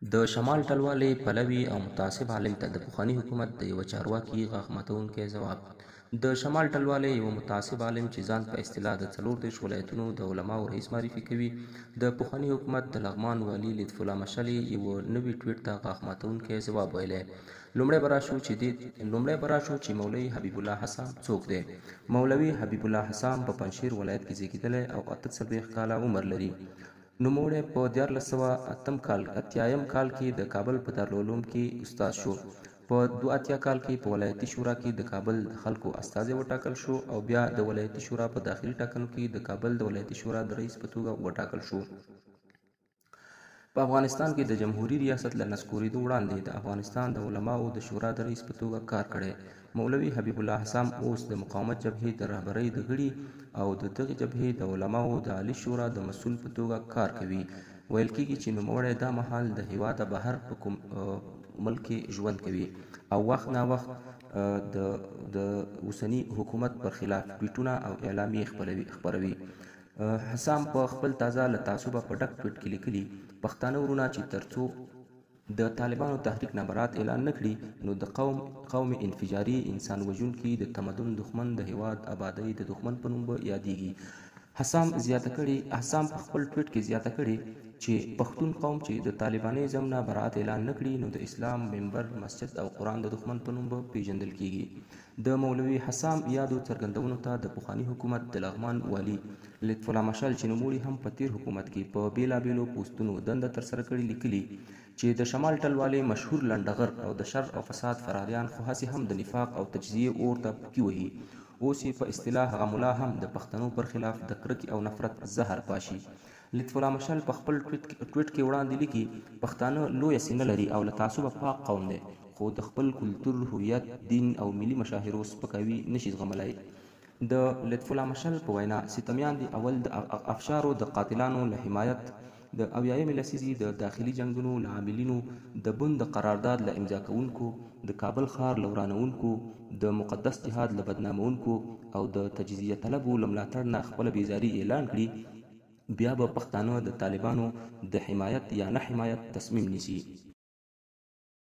د شمال ټلوالې پلوي او متعصب عالم ته د پخواني حکومت د یوه چارواکي غاښ ماتوونکی ځواب. د شمال ټلوالې یوه متعصب عالم چې ځان په اصطلاح د 34 ولایتونو د علماوو رئیس معرفي کوي، د پخواني حکومت د لغمان والي لطف الله مشعل یې یوه نوي ټویټ ته غاښ ماتوونکی ځواب ویلی. لومړی به راشو چې دې لومړی به راشو چې مولوي حبیب الله حسام څوک دی؟ مولوي حبیب الله حسام په پنجشیر ولایت کې زیږیدلی او 48 کاله عمر لري. نوموړی په 1300 اتم کال اتیایم کال کې د کابل په دارالعلوم کې استاد شو. په 82 کال کې په ولایتي شورا کې د کابل د خلکو استازی وټاکل شو او بیا د ولایتي شورا په داخلي ټاکنو کې د کابل د ولایتي شورا د رئیس په توګه وټاکل شو. په افغانستان کې د جمهوري ریاست له نسکورېدو وړاندې د افغانستان د علماوو د شورا د رئیس په توګه کار کړی. مولوي حبیب الله حسام اوس د مقاومت جبهې د رهبرۍ د غړي او د دغې جبهې د علماوو د عالي شورا د مسؤل په توګه کار کوي. ویل کېږي چې نوموړی دا مهال د هېواده بهر په کوم ملک کې ژوند کوي او وخت نا وخت د د اوسني حکومت پر خلاف ټویټونه او اعلامیې خپروي. حسام په خپل تازه له تعصبه په ډک ټویټ کې لیکلي، پښتانه ورونه چې تر څو د طالبانو تحریک نه برات اعلان نه کړي نو د قوم قوم انفجاري، انسان وژونکي، د تمدن دښمن، د هیواد ابادۍ د دښمن په نوم به یادیږي. حسام زیاته کړې حسام په خپل ټویټ کې زیاته کړې چې پښتون قوم چې د طالبانیزم نه برات اعلان نه کړي نو د اسلام، منبر، مسجد او قرآن د دښمن په نوم به پیژندل کیږي. د مولوي حسام یادو څرګندونو ته د پخواني حکومت د لغمان والي لطف الله مشعل چې نوموړي هم په تېر حکومت کې په بېلابېلو پوستونو دنده ترسره کړې لیکلي چې د شمال ټلوالې مشهور لنډغر او د شر او فساد فراریان خو هسې هم د نفاق او تجزیې اور ته پوکي وهي، اوس یې په اصطلاح هغه ملا هم د پښتنو پر خلاف د کرکې او نفرت زهر پاشي. لطف الله مشعل په خپل ټویټ کې وړاندې لیکي، پښتانه لویه سینه لري او له تعصبه پاک قوم دی، خو د خپل کلتور، هویت، دین او ملي مشاهیرو سپکاوی نشي زغملای. د لطف الله مشعل په وینا، ستمیان دې اول د افشارو د قاتلانو له حمایت، د اویایمې لسیزې د داخلي جنګونو له عاملینو، د بن د قرارداد له امضا کوونکو، د کابل ښار له ورانوونکو، د مقدس جهاد له بدناموونکو او د تجزیه طلبو له ملاتړ نه خپله بیزاري اعلان کړي، بیا به پښتانه د طالبانو د حمایت یا نه حمایت تصمیم نیسي.